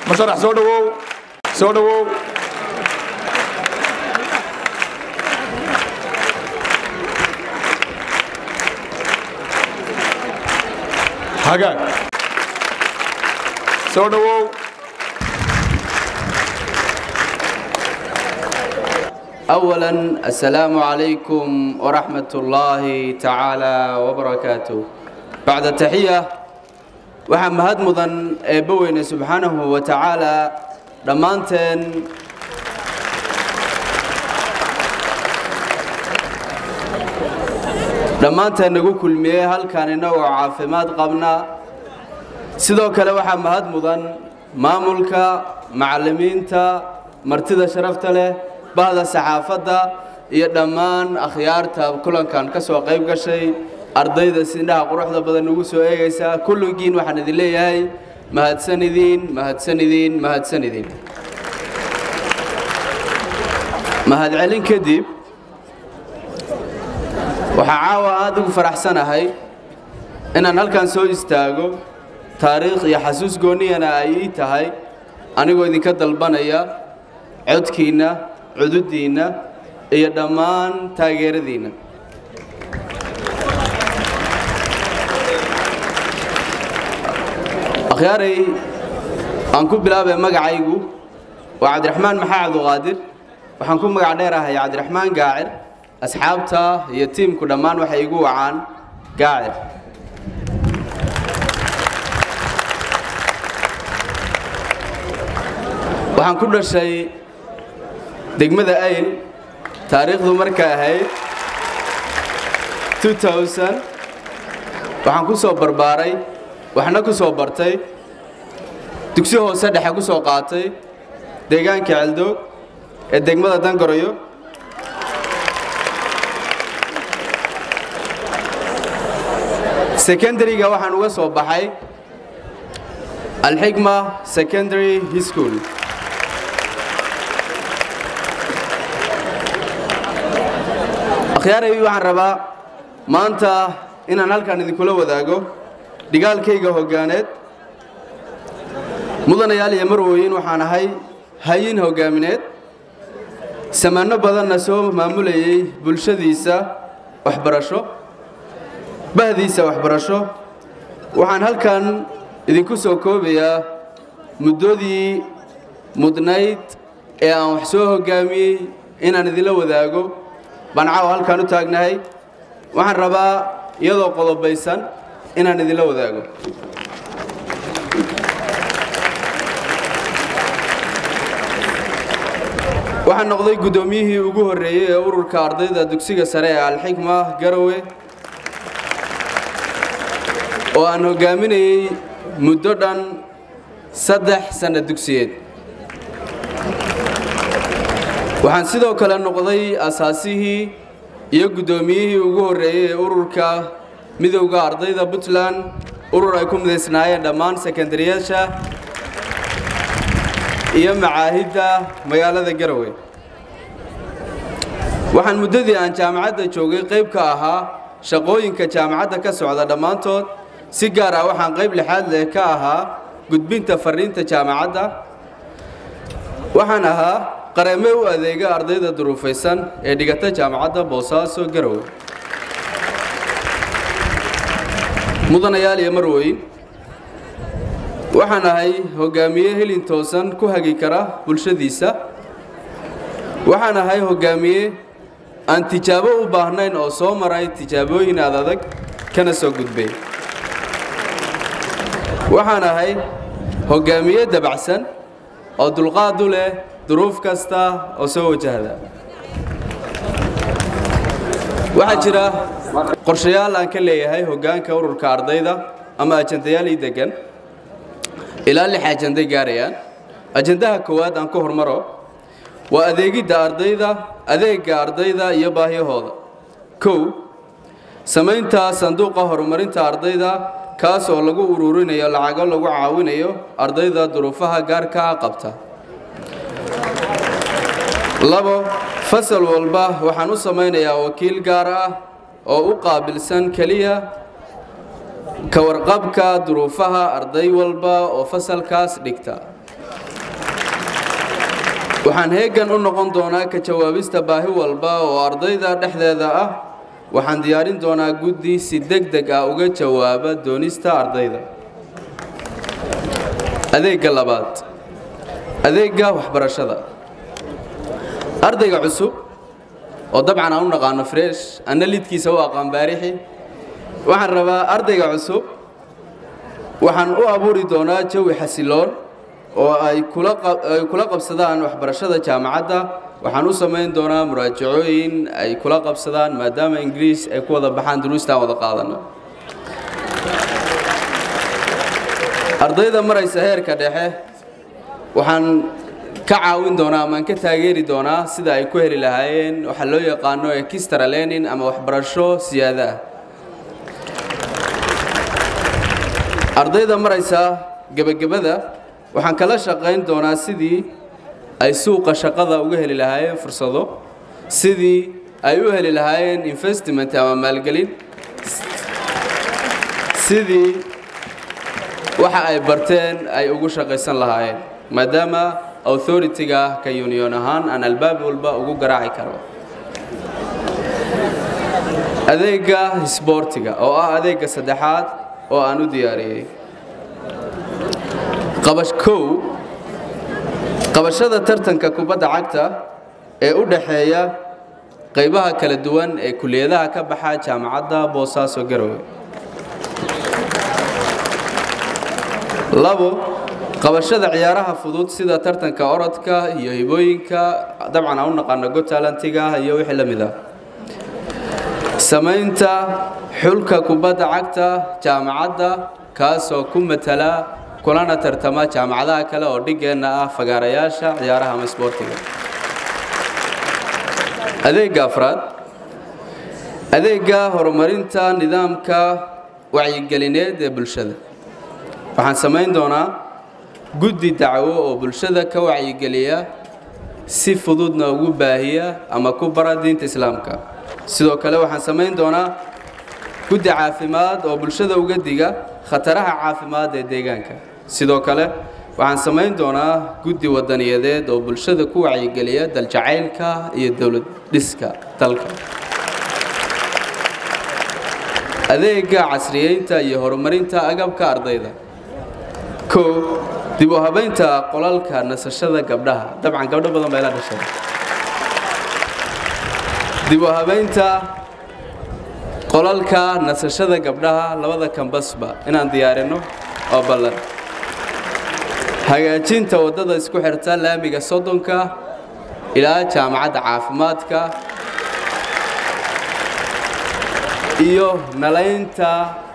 Musharax, soo dhawow, soo dhawow. Hagaag, soo dhawow. أولا، السلام عليكم ورحمة الله تعالى وبركاته. بعد التحية، waxaa mahad mudan Eebbe weyne subxaanahu wa tacaala. Dhammaanteen nagu kulmiyey halkan innagoo caafimaad qabna. Sidoo kale waxaa mahad mudan maamulka, macallimiinta, martida sharafta leh, bahda saxaafadda iyo dhammaan akhyaarta kulankan ka soo qayb gashay, ardayda si indhaha quruxda badan nagu soo eegaysaa. Kulligiin waxaan idin leeyahay mahadsan idiin, mahadsan idiin, mahadsan idiin. Mahadcelin kadib, waxaa caawa aada ugu faraxsanahay inaan halkan soo istaago. Taariikh iyo xasuus goonniyana ay ii tahay, anigoo idinka dalbanaya codkiinna, cududdiinna iyo dhammaan taageeradiinna. Akhyaaray, aan ku bilaabay, magacaygu waa Cabdiraxmaan Maxaa Cabduqaadir. Waxaan ku magac dheerahay Cabdiraxmaan Gaacir. Asxaabta iyo tiimku dhammaan waxay igu wacaan Gaacir. Waxaan ku dhashay degmada Ayl, taariikhdu markay ahayd 2000. Waxaan ku soo barbaaray, waxna ku soo bartay, dugsi hoose dhexe ku soo qaatay deegaanka Celdoog ee degmada Dangaroyo. Secondary-ga waxaan uga soo baxay Alxikma Secondary School. Akhyaaray, waxaan rabaa maanta inaan halkan idinkula wadaago dhigaalkayga hoggaaneed. Mudanayaal iyo marwooyin, waxaan ahay hayin hoggaamineed, samaanno badanna soo maamulayay bulshadiisa waxbarasho, bahdiisa waxbarasho. Waxaan halkan idinku soo koobayaa muddadii mudnayd ee aan wax soo hoggaamiyey inaan idinla wadaago baan caawa halkaan u taagnahay. Waxaan rabaa iyadoo qodobaysan inaan idinla wadaago. Waxaan noqday guddoomiyihii ugu horreeyey ee ururka ardayda dugsiga sare ee Alxikma Garowe, oo aan hoggaaminayey muddo dhan 3 sanno dugsiyeed. Waxaan sidoo kale noqday asaasihii iyo guddoomiyihii ugu horreeyey ee ururka Midowda Ardayda Puntland, urur ay ku midaysnaayeen dhammaan sekondariyasha iyo macaahidda magaalada Garowe. Waxaan muddadii aan jaamacadda joogay qayb ka ahaa shaqooyinka jaamacadda ka socda dhammaantood. Si gaar ah waxaan qayb lixaad leh ka ahaa gudbinta fariinta jaamacadda. Waxaan ahaa qareeme u adeega ardayda duruufaysan ee dhigata jaamacadda Boosaaso Garowe. Mudanayaal iyo marweyn, waxaan ahay hogaamiye helin toosan ku hagi kara bulshadiisa. Waxaan ahay hogaamiye aan tijaabo u baahnayn oo soo maray tijaabooyin aad adag kana soo gudbay. Waxaan ahay hogaamiye dabacsan oo dulqaad u leh duruuf kasta oo soo wajahda. Waxaa jira qorshayaal aan ka leeyahay hoggaanka ururka ardayda ama ajandayaal ii degan, ilaa 6 ajanday gaarayaan. Ajandaha koowaad aan ku hormaro waa adeegidda ardayda, adeegga ardayda iyo baahiyahooda. 1, samaynta sanduuqa horumarinta ardayda, kaas oo lagu ururinayo lacago lagu caawinayo ardayda duruufaha gaarka ah qabta. 2, fasal walba waxaan u samaynayaa wakiil gaar ah oo u qaabilsan keliya Ka warqabka duruufaha arday walba oo fasalkaas dhigta. Waxaan heegan u noqon doonaa ka jawaabista baahi walba oo ardayda dhexdeeda ah. Waxaan diyaarin doonaa guddi si degdeg ah uga jawaaba doonista ardayda. Adeegga labaad, adeegga waxbarashada. Ardayga cusub oo dabcan aan u naqaano fresh, anna lidkiisa u aqaan baarixi. Waxaan rabaa ardayga cusub waxaan u abuuri doonaa jawi xasiloon oo ay kula qabsadaan waxbarashada jaamacadda. Waxaan u samayn doonaa muraajacooyin ay kula qabsadaan, maadaama Ingiriis ay ku wada baxaan duruustaan wada qaadano. Ardayda maraysa heerka dhexe waxaan ka caawin doonaa ama aan ka taageeri doonaa sida ay ku heli lahaayeen waxa loo yaqaano extra learning ama waxbarasho siyaada ah. Ardayda maraysa gebagabada waxaan kala shaqayn doonaa sidii ay suuqa shaqada uga heli lahaayeen fursado, sidii ay u heli lahaayeen investment ama maalgelin, sidii waxa ay barteen ay ugu shaqaysan lahaayeen, maadaama authority-ga ka union ahaan aan albaab walba ugu garaaci karo. Adeegga isboortiga oo ah adeegga saddexaad oo aan u diyaariyey. Qabash kow, qabashada tartanka kubadda cagta ee u dhaxeeya qaybaha kala duwan ee kulliyadaha ka baxa Jaamacadda Boosaaso Garowe. Labo, qabashada ciyaaraha fudud sida tartanka orodka iyo hibooyinka, dabcan aan u naqaano Got Talent-iga iyo wixii la mid ah. Samaynta xulka kubadda cagta jaamacadda kaasoo ku matala kulana tartama jaamacadaha kale oo dhigeenna ah fagaarayaasha ciyaaraha ama isboortiga. Adeegga afraad, adeegga horumarinta nidaamka wacyigelineed ee bulshada. Waxaan samayn doonaa guddi dacwo oo bulshada ka wacyigeliya, si fududna ugu baahiya ama ku bara diinta Islaamka. Sidoo kale waxaan samayn doonaa guddi caafimaad oo bulshada uga diga khataraha caafimaad ee deegaanka. Sidoo kale waxaan samayn doonaa guddi wadaniyadeed oo bulshada ku wacyigeliya daljacaylka iyo dowlad dhiska dalka. Adeegga casriyeynta iyo horumarinta agabka ardayda. Kow, dib u habeynta qolalka nasashada gabdhaha, dabcan gabdho badan baa ila dhashay. Dib u habeynta qolalka nasashada gabdhaha labada kambasba inaan diyaarino oo ballan. Hagaajinta waddada isku xirta laamiga 30-ka ilaa jaamacadda caafimaadka iyo nalaynta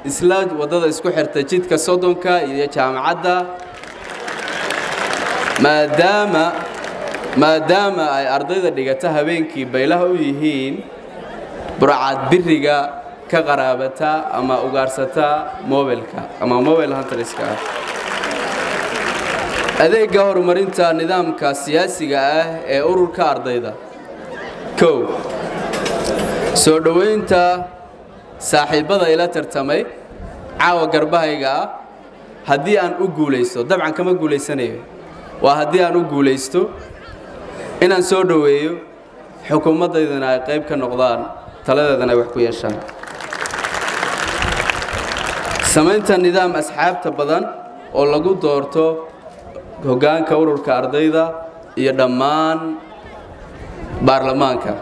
isla waddada isku xirta jidka 30-ka iyo jaamacadda, maadaama ay ardayda dhigata habeenkii baylaha u yihiin burcad biriga ka qaraabata ama ugaarsata mobilka ama mobile hunterska ah. Adeegga horumarinta nidaamka siyaasiga ah ee ururka ardayda. Kow, soo dhoweynta saaxiibada ila tartamay caawa garbahayga ah haddii aan u guulaysto, dabcan kama guulaysanayo, waa haddii aan u guulaysto inaan soo dhoweeyo, xukuumaddaydana ay qayb ka noqdaan, taladeedana ay wax ku yeeshaan. Samaynta nidaam asxaabta badan oo lagu doorto hoggaanka ururka ardayda iyo dhammaan baarlamaanka.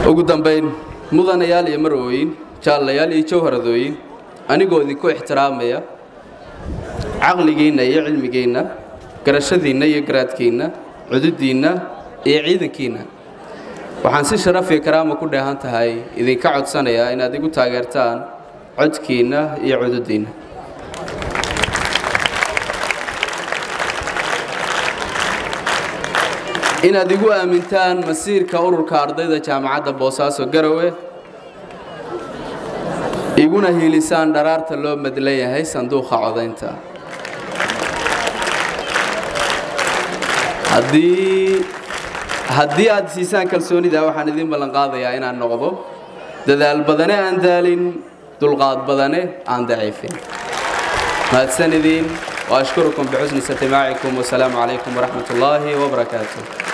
Ugu dambayn, mudanayaal iyo marwooyin, jaallayaal iyo jawharadooyin, anigoo idinku ixtiraamaya caqligiinna iyo cilmigiinna, garashadiinna iyo garaadkiinna, cududiinna iyo ciidankiinna, waxaan si sharaf iyo karaama ku dheehan tahay idinka codsanayaa inaad igu taageertaan codkiinna iyo cududiinna. Inaad igu aamintaan masiirka ururka ardayda Jaamacadda Boosaaso Garowe, iguna hiilisaan dharaarta loo madlan yahay sanduuqa codaynta. Haddii aad siisaan kalsoonida, waxaan idiin ballan qaadayaa inaan noqdo dadaal badane aan daalin, Dulqaad badane aan daciifin. Mahadsan idiin. Waashkurukum bixusni istimaacikum, wasalaamu calaykum waraxmat ullaahi wabarakaatu.